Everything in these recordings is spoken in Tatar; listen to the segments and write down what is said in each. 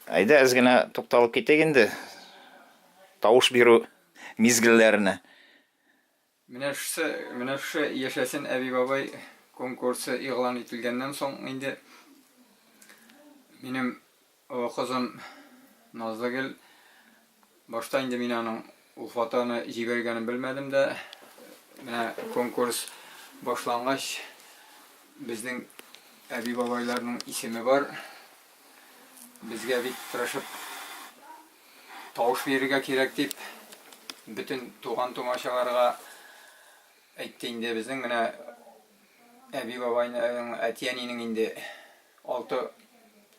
Әйдә, әз генә тукталып китик инде тавыш бирү мизгелләренә. Менә шушы, менә шушы Яшәсен әби-бабай конкурсы игълан ителгәннән соң инде минем олы кызым Назлыгөл, башта инде мин аның ул фотоны җибәргәнен белмәдем дә, менә конкурс башлангач, безнең әби-бабайларның исеме бар, безгә бик тырышып Тавыш бирергә кирәк дип, бөтен туган-тумачаларга әйтте инде. Безнең менә әби-бабайның, әти-әнинең инде алты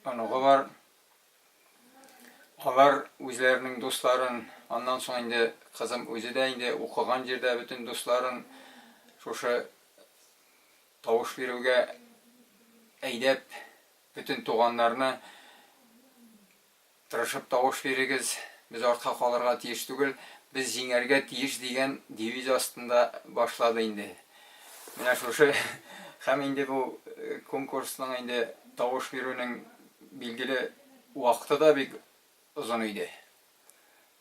оныгы бар. Алар үзләренең дусларын, аннан соң инде кызым үзе дә инде укыган җирдә бөтен дусларын шушы тавыш бирүгә әйдәп, бөтен туганнарны Тырышып тавыш бирегез, без артка калырга тиеш түгел, без җиңәргә тиеш дигән девиз астында башлады инде. Менә шушы һәм инде бу конкурсның инде тавыш бирүнең билгеле вакыты да бик озын иде.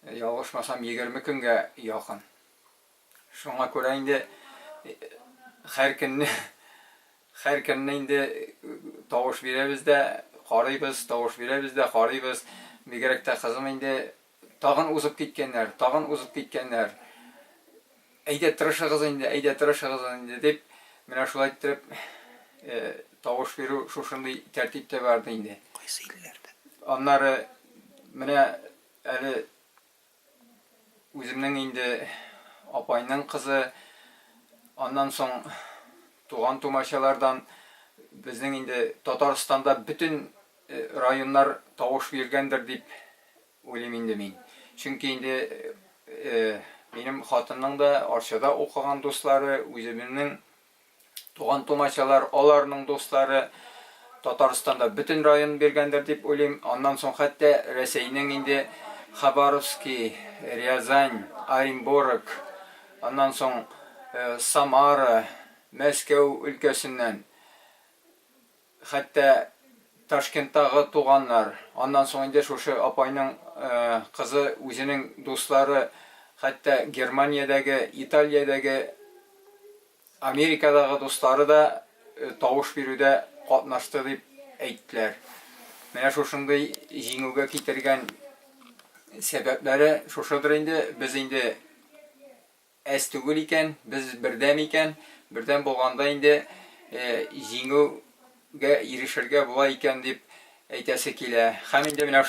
Ялгышмасам, 20 көнгә якын. Шуңа күрә инде һәр көнне һәр көнне инде тавыш бирәбез дә, карыйбыз, тавыш бирәбез дә, карыйбыз. Бигрәк тә кызым инде тагын узып киткәннәр, тагын узып киткәннәр. Әйдә тырышыгыз инде, әйдә тырышыгыз инде дип, менә шулай иттереп тавыш бирү шушындый тәртиптә барды инде. Кайсы илләрдә? Аннары менә әле Үземнең инде апайның кызы, аннан соң туган-тумачалардан безнең инде Татарстанда бөтен районнар тавыш биргәндер дип уйлыйм инде мин. Чөнки инде минем хатынның да Арчада укыган дуслары, үзебезнең Туган-тумачалар, аларның дуслары Татарстанда бөтен район биргәндер дип уйлыйм. Аннан соң хәтта Рәсәйнең инде Хабаровский, Рязань, Оренбург, аннан соң Самара, Мәскәү өлкәсеннән, хәтта Ташкенттагы туганнар, аннан соң инде шушы апайның кызы үзенең дуслары, хәтта Германиядәге, Италиядәге Америкадагы дуслары да тавыш бирүдә катнашты дип әйттеләр. Менә шушындый җиңүгә китергән сәбәпләре шушыдыр инде. Без инде әз түгел икән, без бердәм икән, бердәм булганда инде җиңүгә ирешергә була икән дип әйтәсе килә. Һәм инде менә.